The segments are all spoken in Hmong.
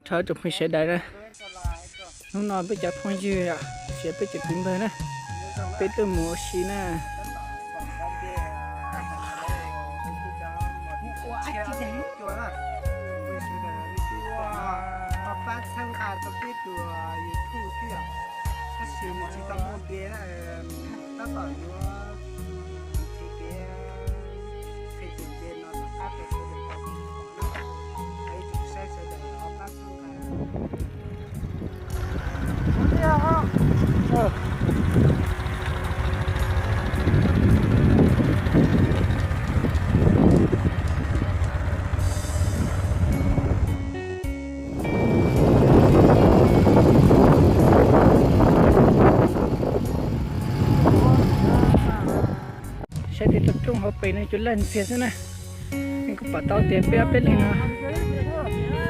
Rau tsoom phooj sawv daws na, hnub no peb cov phooj ywg, tsis yog peb cov kwv npawg na, peb tuaj mus ua si na. Saib tej toj roob hauv pes no cua laj ntxiag xwb na. Nej kuj pom tau tias peb ob peb leeg no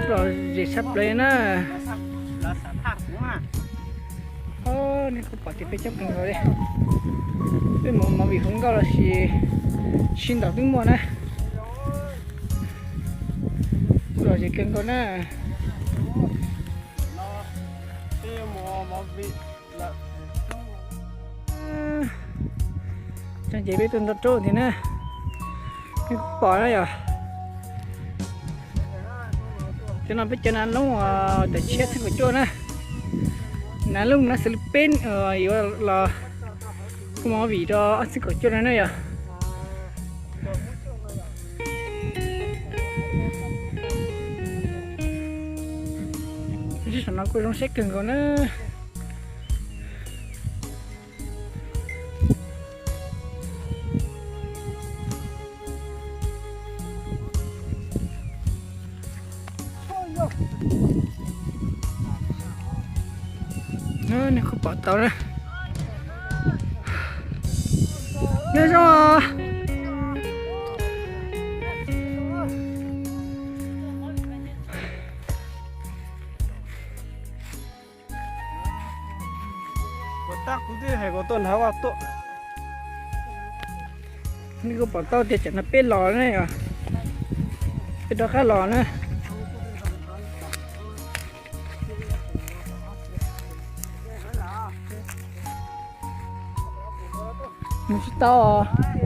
los zem tshaj plaws na. Nej kuj pom tias peb coob kawg nkaus li. Peb mus movie hu nkauj los sis sib ntaus twb muaj na. Los zem kawg nkaus na. Txog ces peb tuaj nto roob tiag na. Nej kuj pom na yom. Cov no peb cov nav loob uas tawm tshiab txheeb kaum cuaj na. Nav loob nav xws li peb yuav los hu movie rau ob txheeb kaum cuaj no na yom. Saum no kuj zoo saib kawg nkaus na. Nej kuj pom tau na. Nyob zoo. Nej kuj pom tau tias tsam no peb los na yom, peb rov qab los na. Mus tsis tau os.